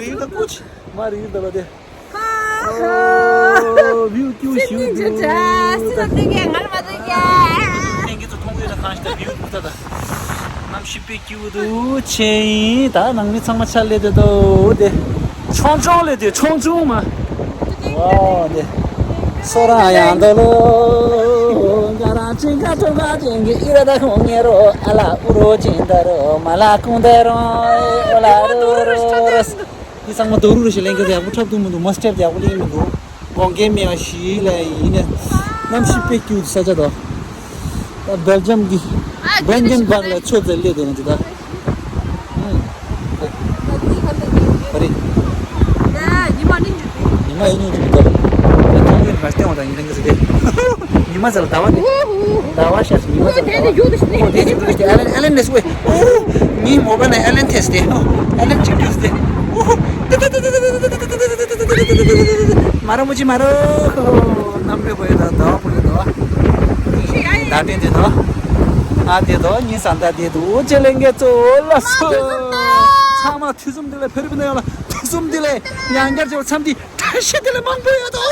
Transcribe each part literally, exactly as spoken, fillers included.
རིང་དང་ཀུ་ཆི་མ་རིང་དང་ལ་དེ། ཨོ། བིའུ་སྐྱིད་ཤོས་འདུག་ལྷན་རྒྱས་ཚོ་མཐོང་གི་ཡོད་ན་གང་ཞིག་ད་བིའུ་འདུག་ད་ད། གནམ་གཤིས་དཔེ་སྐྱིད་པོ་འདུག་ཆེ་ཡིན་ད། ནང་མི་ཚང་མ་ཕྱག་ལས་དེ་འདུག་དེ། ཆུང་ཆུང་ལས་དེ་ཆུང་ཆུང་མ། ཨོ་དེ། སོ་རང་ཡང་འདོ་ལོ། ང་རང་ཅིང་ཁ་ཁྲོམ་ཁ་ཅན་གྱི་ཨི་ར་ད་ཁོང་ཉེ་རོ་ཨ་ལ་ཨུ་རོ་ཅིང་ད་རོ་མ་ལ་ཀུང་ད་རོ་ཨོ་ལ་རོ་རོ་རོ། འདི་ཚང་མ་རྡོ་རུ་རུ་ཞིག་ལེན་གི་རེད། ཡག་པོ་འཁྲབ་ཐུབ་མི་འདུག་མོ་སི་ཊེབ་ཡག་པོ་ལེན་མི་འདུག་དགོངས་འགལ་མེད་པ་ཞིག་ལ་ཡིན་ན། གནམ་གཤིས་དཔེ་སྐྱིད་ས་ཆ་དང་། ད་སྦེལ་ཇམ་གྱི་བྷན་གྷན་པག་ལ་ཚོད་ཙམ་སླེབས་འདུག་ང་ཚོ་ད། ཨ་རེ། ཉི་མ་ཡིན་ཉུང་ཅིག་འདུག་ད་ཐོང་གིན་མ་སྟེང་བ་དང་ཡིན་ལེན་གི་ཟེར་ཏེ། ཉི་མ་ཟེར་ལ་ཟླ་བ་དེ། ཟླ་བ་ཤར་སོང་། ཉི་མ་ཟེར་ལ་ཟླ་བ། ཨོ་དེ་ཅི་འདུག་ཟེར་ཏེ་ཨ་ལན་ཨ་ལན་ལས་སུ་ཝེ། ཨོ། ངའི་མོ་བ་ནས་ཨ་ལན་ཐེས་ཏེ། ཨོ། ཨ་ལན་ཅིག་འདུག་ཟེར་ཏེ། ཨོ། མ་རོ་མོ་ཅི་མ་རོ། ཨོ། གནམ་ལོས་བོ་ཡོད་ད་ཟླ་བ་བོ་ཡོད་ད། ད་དེ་དེ་ད། ཨ་དེ་ད་ཉི་ཟ་ད་དེ་དུ་ཅེ་ལེན་གེ་ཙོ་ལ་སོ། ཚང་མ་ཐུགས་གསུམ་དེ་ལས་ཕེ་རི་པི་ན་ཡང་ལ་ཐུགས་གསུམ་དེ་ལས་ཡང་བསྐྱར་བྱས་པ་མཚམས་འདི། བཀྲ་ཤིས་བདེ་ལེགས་མང་པོ་ཡོད་དོ།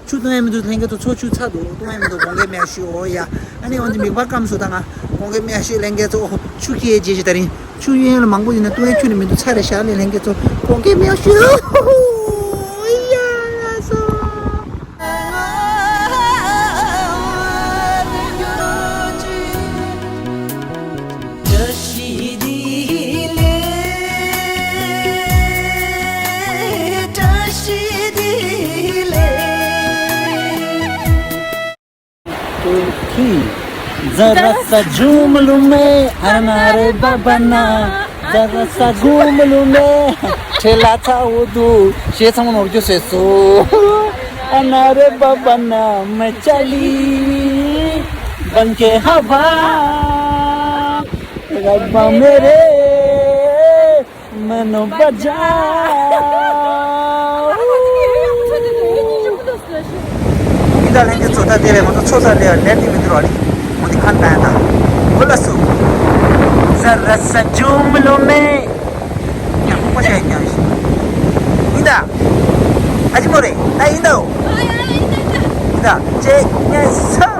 ཆུ་བཏུང་ཡ་མི་འདུག་ལྷན་རྒྱས་ཚོ། ཆུ་ཚ་འདུག་བཏུང་ཡ་མི་འདུག་དགོངས་འགལ་མེད་ཞུ། ཨོ་ཡ། ཨ་ནི་འོན་ཏེ་མིག་པ་སྐམ་སོང་ད་ང་། དགོངས་འགལ་མེད་ཞུ་ལྷན་རྒྱས་ཚོ། ཆུ་ཁྱེར་རྗེས་ཤིག་ད་རིང་ཆུ་གཡས་ལ་མང་པོ་ཡིན་ན་བཏུང་ཡ་ཁྱོན་ནས་མི་འདུག་ཚ་རེ་ཤག་ལས་ལྷན་རྒྱས་ཚོ། དགོངས་འགལ་མེད་ཞུ། ཨོ་ཡ་ལ་སོ། བཀྲ་ཤིས་བདེ་ལེགས། བཀྲ་ཤིས་བདེ་ལེགས། ཛ་ར་ས་ཇུ་མ་ལུ་མེ་ཨ་ན་རེ་བ་བ་ན། ཛ་ར་ས་གུ་མ་ལུ་མེ་ཁྲེ་ལ་ཚ་འུ་དུ་ཞེ་ཚང་ནོར་རྒྱུ་ཟེར་སོ། ཨ་ན་རེ་བ་བ་ན་མེ་ཅ་ལི་བན་ཁེ་ཧ་བ་ར་བ་མེ་རེ། མ་ནོ་བ་ཇ། ཡིན་ད་ལྷན་རྒྱས་ཚོ། ད་དེ་རེད། ང་ཚོ་ཚོ་ས་ལས་ལས་དེ་མི་འདུག་ར་ནི། འོ་དེ་ཁ་ན་ད་འོ་ལ་སུ། ཛ་ར་ས་ཇུ་མ་ལོ་མེ། ཡང་ཁོ་ཤ་ཡང་ཤི། ཡིན་ད། ཨ་ཅི་མོ་རེད། ད་ཡིན་ད། ཡིན་ད། ཅེ་ཉེ་སོ།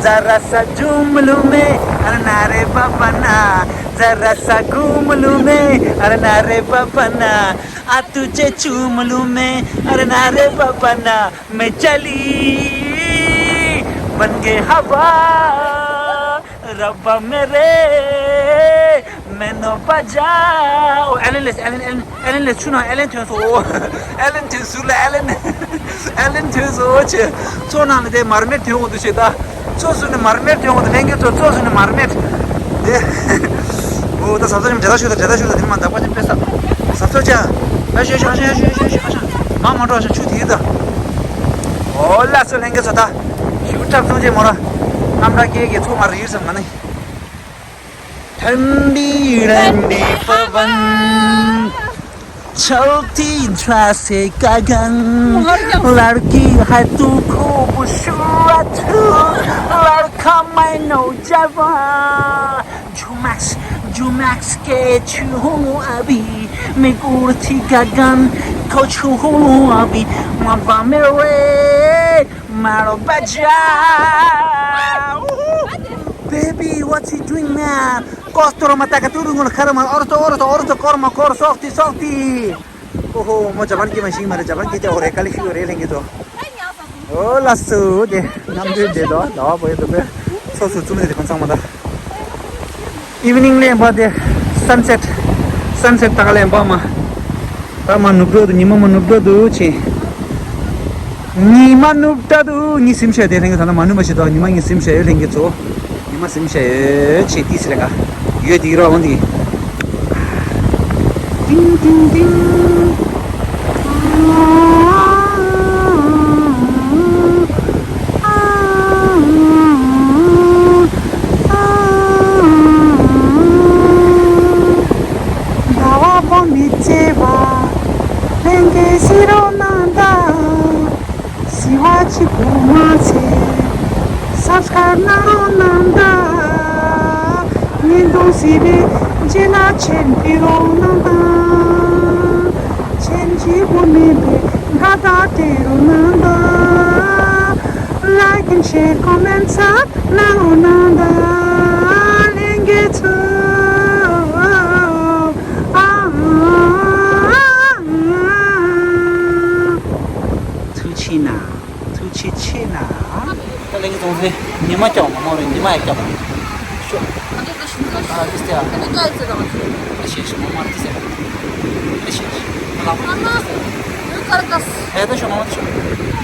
ཛ་ར་ས་ཇུ་མ་ལོ་མེ་ཨ་ན་རེ་བ་བ་ན། ཛ་ར་ས་གུ་མ་ལུ་མེ་ཨ་ར་ན་རེ་བ་བ་ན། ཨ་ཏུ་ཅེ་ཆུ་མ་ལུ་མེ་ཨ་ར་ན་རེ་བ་བ་ན། མེ་ཅ་ལི་བན་གེ་ཧ་བ་ར་བ་མེ་རེ། མེ་ནོ་བ་ཇ། ཨོ་ཨེ་ལན་ལེས། ཨེ་ལན། ཨེ་ལན། ཨེ་ལན་ལེས་ཆུ་ནང་ཨེ་ལན་ཐོན་སོང་། ཨོ་ཨེ་ལན་ཐོན་ཟུར་ལ་ཨེ་ལན། ཨེ་ལན་ཐོན་སོང་ཆེ། ཚོ་ནང་ལ་དེ་མར་མེད་ཐོན་འོང་དུ་ཆེ་ད། ཚོ་ཟུར་ནས་མར་མེད་ཐོན་འོང་དུ། ལྷན་རྒྱས་ཚོ་ཚོ་ཟུར་ནས་མར་མེད། དེ། ཨོ་ད་ཟབ་ཟབ་ཅིག་འབྲེལ་ཐག་ཤོད་ད། འབྲེལ་ཐག་ཤོད་ད། དེ་མ་འདག་པ་ཅིག་ཕེ་ས། ཟབ་ཟབ་ཅིག་ཨ་ཤ་ཤ་ཨ་ཤ་ཨ་ཤ་ཨ་ཤ་ཨ་ཤ། མ་མ་འགྲོ་ཨ་ཤ་ཆུ་དེ་ད། ཨོ་ལ་སོ་ལྷན་རྒྱས་ཚོ་ད། ཞུ་འཁྲབ་ཚོང་ཅེ་མོ་ར། ཨམ་ར་ཀེ་ཀེ་ཚོ་མ་རེད་ཡུལ་སམ་མ་ནི། ཐན་ཏི་རན་ཏི་པ་བན། चलती जैसे गगन, लड़की है तू खूबसूरत, लड़का मैं नौजवान। झुमक्स, झुमक्स के छूऊं अभी, मैं उड़ती गगन को छूऊं अभी, मावा मेरे मारो बजा। Baby, what you doing, man? Kostoro mataka turu ngol karma orto orto orto korma kor sokti sokti. Oho, mo Japan ki machine mare Japan ki te ore kali shi ore lenge to. Oh, lasso de nam de de do do boy do be. So so tsum de kon sang ma da. Evening ལེན་པ་དེ་sunset, sunset ད་ག་ལེན་པ་མ། ད་མ་ནུབ་འགྲོ་འདུག་ཉི་མ་མ་ནུབ་འགྲོ་འདུག་ཅེ། ཉི་མ་ནུབ་འགྲོ་འདུག་ཉི་སིམ་ཤ་དེ་ལྷན་གྱི་ད་ན་མ་ནུབ་པ་ཞིག་ད་ཉི་མ་ཉི་སིམ་ཤ་ཡོད་ལྷན་གྱི་ཚོ། ཉི་མ་སིམ་ཤ་ཡོད་ཅེ་ཏི་སི་ལེ་ག་ཡོད་དེ་ར་འོང་དེ། ཏིང་ཏིང་ཏིང་། ཟླ་བ་སྤོ་མི་བརྩེ་བ། ལྷན་སྐྱེས་ཤི་རོ་ནང་ད། ཟི་བ་གཅིག་པུ་མ་ཚད། སབ་སི་ཀ་རབ་གནང་རོ་ནང་ད། བརྙན་ཐུང་གཟིགས་པའི་རྗེས་ལ་ཆེན་ཕི་རོ་ནང་ད། ཆེན་གཅིག་པུ་མིན་པའི་དགའ་རྟགས་སྤྲད་རོ་ནང་ད། Like and share, comment, sub གནང་རོགས་གནང་དང་ལྷན་རྒྱས་ཚོ། ཨ། ཐུགས་ཆེ་གནང་། ཐུགས་རྗེ་ཆེ་གནང་། ད་ལྷན་རྒྱས་ཚོ་ཚེ་ཉི་མ་སྐྱོ་མ་མོ་རེད། ཉི་མ་ཡ་སྐྱོ་མ་ཤོ། ཨ་ཏི་ཏི་ཤི་ཏི་ཤི། ཨ་ཏི་སྟེ་ཨ། ཨ་ཏི་ཀ་ཨི་ཙི་ར་བ་ཏི། ཨ་ཏི་ཤི་ཤི་མ་མ་ཏི་སྟེ་ཨ། ཨ་ཏི་ཤི་ཤི། ཨ་ལ་མ། ཨ་མ། ཡོད་ཁར་ཏ་སི། ཨེ་ད་ཤོ་མ་མ་ཏི་ཤོ།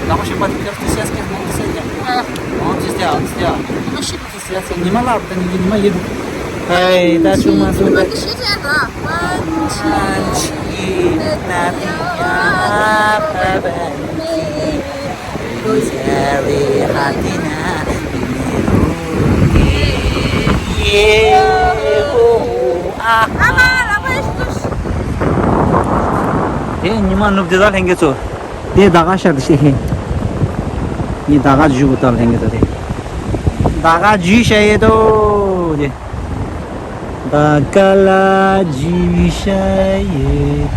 ལ་མ་ཤི་པ་ཏི་ཀ་ཏི་སེ་སྐད་མ་ཏི་སེ་ཀྱང་། ཨ། ཨ་ཏི་སྟེ་ཨ་ཏི་སྟེ་ཨ། ཉི་མ་ཤི། ཏི་སེ་སེ་ཉི་མ་ལ་ཏ་ཉི་གི་ཉི་མ་ཡེ་དུ། ཨེ་ད་ཤོ་མ་སོ་ཏ། ཉི་མ་ཏི་ཤི་ཅན་ར། ཨ་ཏི་ཤི་ན་ཏི་ཡ་པ་པ། དེ་ཉི་མ་ནུབ་དེ་དག་ལྷན་རྒྱས་ཚོ། དེ་ད་ག་ཤར་དེ་ཤེས་ཧེ། ངས་ད་ག་འཇུས་གོ་ད་ལྷན་རྒྱས་ཚོ་དེ། ད་ག་འཇུས་ཤ་ཡེ་དོ་དེ། ད་ག་ལ་འཇུས་ཤ་ཡེ་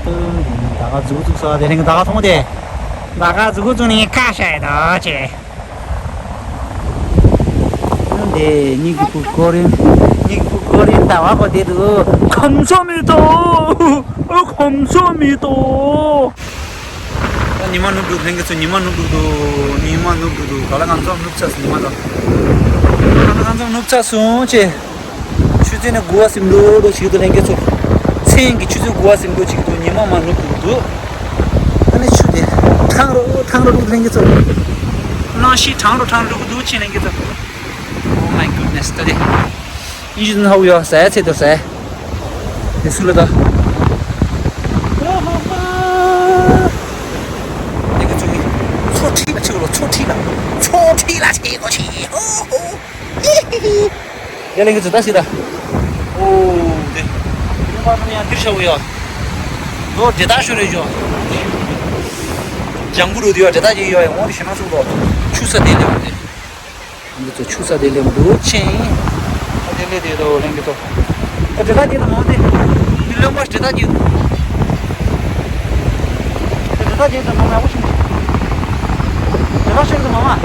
དོ་དེ། ད་ག་ཟུག་ཟུག་ས་དེ་ལྷན་རྒྱས་ད་ག་མཐོང་དེ། ད་ག་ཟུག་ཟུག་ནས་ཁ་ཤ་ཡེ་དོ་ཅེ། འདི་ཉིད་ཀྱི་བུ་གོ་རིན། ཉིད་ཀྱི་བུ་གོ་རིན་ཟླ་བ་གོ་དེ་དུ་ཁམས་སོ་མི་ཏོ། ཁམས་སོ་མི་ཏོ། ཉི་མ་ནུབ་འདུག་ལྷན་རྒྱས་ཚོ། ཉི་མ་ནུབ་འདུག་འདུག་ཉི་མ་ནུབ་འདུག་འདུག་ག་ལ་གང་ཙམ་ནུབ་ཚར་སོང་། ཉི་མ་དང་། ག་ལ་གང་ཙམ་ནུབ་ཚར་སོང་ཅེ། ཆུ་ཚོད་ནི་དགུ་བ་ཟིན་འགྲོ་འགྲོ་ཞིག་ཏུ་ལྷན་རྒྱས་ཚོ། མཚན་གྱི་ཆུ་ཚོད་དགུ་བ་ཟིན་འགྲོ་ཅིག་ཏུ་ཉི་མ་མ་ནུབ་འདུག་འདུག་ཨ་ནི་ཆུ་དེ་ཁྲང་རོ་ཁྲང་རོ་འདུག་ལྷན་རྒྱས་ཚོ། གནམ་གཤིས་ཁྲང་རོ་ཁྲང་རོ་འདུག་ཅེ་ལྷན་རྒྱས་ཚོ། Oh my goodness ད་དེ། ཨིན་ཇི་ནི་ཧའོ་ཡོ་ཟ་ཡ་ཚེ་དོ་ཟ་ཡ། དེ་སུ་ལ་ད། ལྷན་རྒྱས་ཚོ་གི་མཚོ་ཁྲི་ལ་ཆེ་གོ་ལོ། མཚོ་ཁྲི་ལ། མཚོ་ཁྲི་ལ་ཆེ་གོ་ཆེ། ཧོ་ཧོ། ཡ་ལྷན་རྒྱས་ཚོ་ད་སི་ད། ཨོ་དེ། ཡོང་པ་ཚང་ཡང་འདིར་ཤ་བོ་ཡོ། ལོ་དེ་ད་ཤོ་རེ་ཡོ། ལྗང་གུ་རུ་དེ་ཡོ་དེ་ད་ཅིག་ཡོ་ཡ་འོང་དེ་ཤི་ན་ཚུགས་ལོ། ཆུ་ས་དེ་ལེ་འོང་དེ། འདི་ཚོ་ཆུ་ས་དེ་ལེ་འོང་དུ་ཆེན། ད་དེ་ལེ་དེ་དོ་ལྷན་རྒྱས་ཚོ། ད་དེ་ད་ཅིག་ད་མོ་དེ། མི་ལོན་པ་དེ་ད་ཅིག་དེ་ད་ཅིག་ད་མོ་མ་བོ་ཤི་མོ། དེ་ད་ཤོ་དེ་མོ་མ།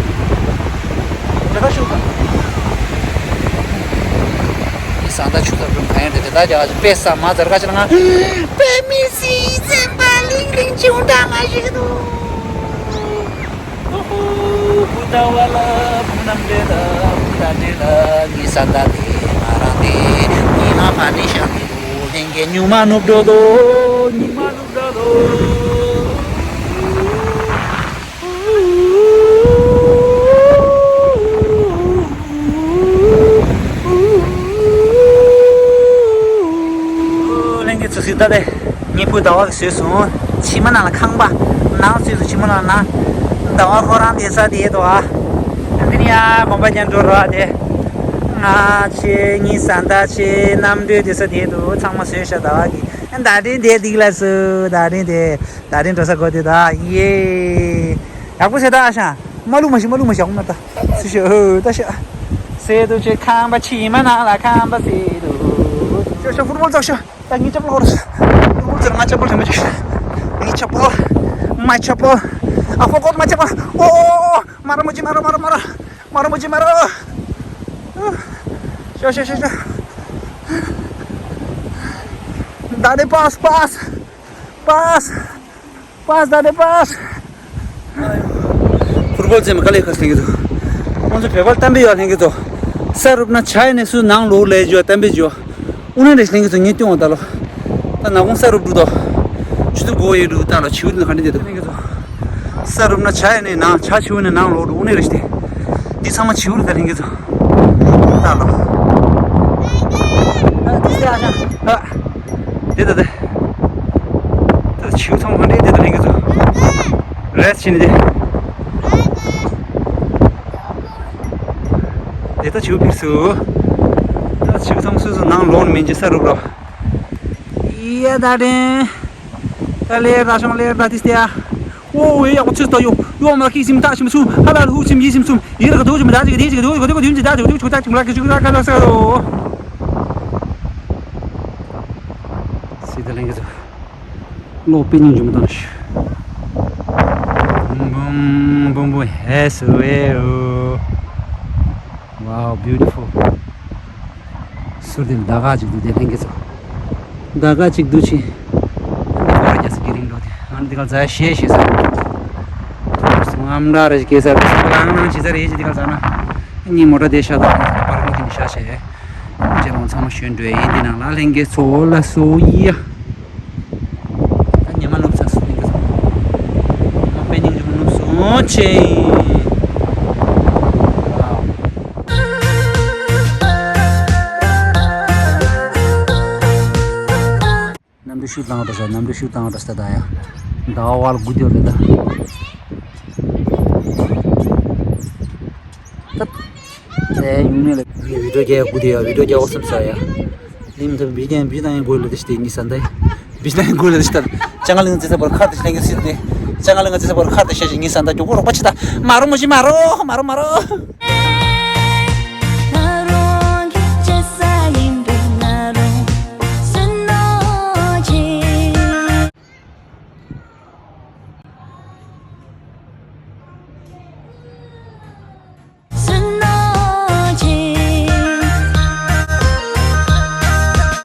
དེ་ད་ཤོ་དེ། ས་མཐའ་ཆུ་ཚ་སྒྲོམ་གང་ཡང་དེ་དེ་དག་ཀྱང་དཔེ་ས་མ་ཚར་ཁ་ཆེ་ན་ང་། དཔེ་མི་སྲིད་སེམས་པ་ལིང་ལིང་བྱུང་ད་ང་ཞིག་འདུག་ཨོ་ཧོ། བུ་ད་བ་ལ་བུ་ནམ་དེ་ལ་བུ་ད་དེ་ལ་ངའི་ས་མཐའ་དེ་ང་རང་དེ་ཉི་མ་ཕ་ནི་ཤ་མི་འདུག་ལྷན་རྒྱས་ཉུང་མ་ནུབ་འགྲོ་དོ། ཉི་མ་ནུབ་འགྲོ་དོ། ལྷན་རྒྱས་ཚོ་སི་ད་དེ་ཉི་ཕུ་ཟླ་བ་གི་བཟོས་སོང་། ཕྱི་མ་ནང་ལ་ཁང་པ། ནང་བཟོས་སོང་། ཕྱི་མ་ནང་ན་ཟླ་བ་ཁོ་རང་བསྡད་ས་དེ་འདུག་ཨ། འདི་ནི་ཡ་གོམ་པ་རྒྱག་འགྲོ་རོགས་དེ། ང་ཆེ་ངའི་ས་མཐའ་ཆེ་གནམ་གྲུ་བསྡད་ས་དེ་འདུག་ཚང་མ་བཟོས་ཤག་ཟླ་བ་གི། ད་རིང་དེ་སྡིག་ལ་སུ་ད་རིང་དེ་ད་རིང་འགྲོ་ས་གོ་དེ་ད་ཡེ། ཡག་པོ་བྱས་ད་ཨ་ཞང་། མ་ལུག་མ་ཤི་མ་ལུག་མ་ཤི་ཡག་པོ་མ་ད། སུ་ཤི་ཨོ་ད་ཤི། སེ་དུ་ཆེ་ཁང་པ་ཕྱི་མ་ནང་ལ་ཁང་པ་སེ་དུ། ཤོ་ཤོ་ཕུཊ་བོལ་ཙག་ཤོ། ད་ངའི་ཅ་པོལ་ཧོར། ཕུཊ་བོལ་ཙག་ང་ཅ་པོལ་ལེན་པ་ཅིག་ངའི་ཅ་པོལ། མའི་ཅ་པོལ། ཨ་ཧྥོ་གོཊ་མའི་ཅ་པོལ། ཨོ་ཨོ་ཨོ། མ་ར་མོ་ཅི་མ་ར་མ་ར་མ་ར། མ་ར་མོ་ཅི་མ་ར། ཤོ་ཤོ་ཤོ་ཤོ། ད་རེ་པཱས་པཱས། པཱས། པཱས་ད་རེ་པཱས། ཕུཊ་བོལ་རྩེད་མོ་དཀའ་ལས་ཁག་ལེན་གྱི་འདུག་ཁོང་ཚོ་བོད་པ་གཏམ་དཔེ་ཡག་ལེན་གྱི་འདུག་ས་རུབ་ན་ཇ་ཡིན་ནས་སུ་ནང་ལོག་ལས་འཇོག་གཏམ་དཔེ་འཇོག་དབུ་ནས་རེ་ལེན་གྱི་འདུག་ངས་སྟོན་འོང་ད་ལོ། ད་ནག་ཁུང་ས་རུབ་འགྲོ་དོ། ཆུ་ཚོད་དགུ་ཡོད་འགྲོ་ད་ལོ་བྱིའུ་དེ་ག་འདྲ་བསྡད་འདུག་ལེན་གྱི་འདུག་ས་རུབ་ན་ཇ་ཡིན་ནས་ནང་ཇ་བྱིའུ་ནས་ནང་ལོག་འགྲོ་དབུ་ནས་རེ་ལྟེ། འདི་ཚང་མ་བྱིའུ་རེ་ད་ལེན་གྱི་འདུག་ད་ལོ། ཨ་འདི་ཨ་ཞང་ཨ། དེ་ད་དེ། ད་ཆིའུ་ཚང་ག་འདྲས་དེ་ད་ལེན་གྱི་ཚོ། རེས་ཕྱིན་ཏེ། དེ་ད་ཆིའུ་ཕིར་སུ། ད་ཆིའུ་ཚང་སུ་སུ་ནང་ལོག་མིན་གྱི་ས་རུབ་རོ། ཡ་ད་དྲན། ད་ལེར་ད་ཤོང་ལེར་ད་ཏིས་ཏེ་ཡ། ཨོ་ཝེ་ཡག་པོ་ཚུད་ད་ཡོ། ཡོ་མ་ཁིག་སིམ་ད་ཤིམ་སུ་ཧ་ལ་ཧུ་སིམ་ཡི་སིམ་སུམ་ཡི་ར་ག་དོ་ཅི་མ་ད་ཅི་ག་དེ་ཅི་ག་དོ་ཅི་ག་དོ་ག་དུན་ཅི་ད་ཅི་ག་དོ་ཆོ་ད་ཅི་མ་ལ་ཁི་ཅི་ག་ད་ག་ལ་ས་རོ། སི་ད་ལེན་གྱི་ཚོ། ལོ་པི་ཉིང་ཇུམ་དང་ཤུ། བུམ་བུམ་བུམ་བུམ་ཧེ་སུ་ཝེ་ཨུ། Wow, beautiful. སུར་དེ་ཟླ་ག་ཅིག་འདུག་དེ་ལྷན་རྒྱས་ཚོ། ཟླ་ག་ཅིག་འདུག་ཅི། ཟླ་ག་རྒྱ་ས་ཀི་རིང་འགྲོ་དེ་ང་འདི་ག་ཛ་ཤེས་ཤེས་ས། ང་འདྲ་རེ་ཀེ་ས་རེ་ལང་ལང་ཅི་ས་རེ་ཅི་འདི་ག་ཛ་ན། ཉི་མོ་ཏྲ་དེ་ཤ་ད་པར་མི་ཀི་ནི་ཤ་ཤེ། ཅེ་རོང་ཚང་མ་ཞོན་འགྲོ་ཡིན་འདི་ནང་ལ་ལྷན་རྒྱས་ཚོ་ལ་སོ་ཡ། ད་ཉི་མ་ནུབ་ཚར་སོང་། ཉི་མ་དཔེ་སྙིང་རྗེ་མོ་ནུབ་སོང་ཆེ། གནམ་གྲུ་ཤུགས་བཏང་བ་འདྲ་ས། གནམ་གྲུ་ཤུགས་བཏང་བ་འདྲ་ས་ད་ཡ། ཟླ་བ་བར་དགུ་དེ་རེད་ད། ད། ཨེ་ཡུང་ནེ་ལ། ཡུ་ཊུབ་རྒྱག་དགོས་དེ་ཡ། ཡུ་ཊུབ་རྒྱག་འོ་སེམས་ས་ཡ། ལིམ་ཐབ་བི་ཀན་བི་དང་ཡང་དགོས་ལ་དེ་ཞིག་དེ་ངི་ས་འདའི། བི་དང་ཡང་དགོས་ལ་དེ་ཞིག་ད། ཅང་ག་ལིང་ཙེ་ས་པར་ཁར་དེ་ཞིག་ལེན་གི་སྲིད་དེ། ཅང་ག་ལིང་ཙེ་ས་པར་ཁར་དེ་ཞིག་ངི་ས་འདའ་མགྱོགས་པོ་རོགས་པ་ཆི་ད། མ་རོ་མོ་ཞི་མ་རོ་མ་རོ་མ་རོ།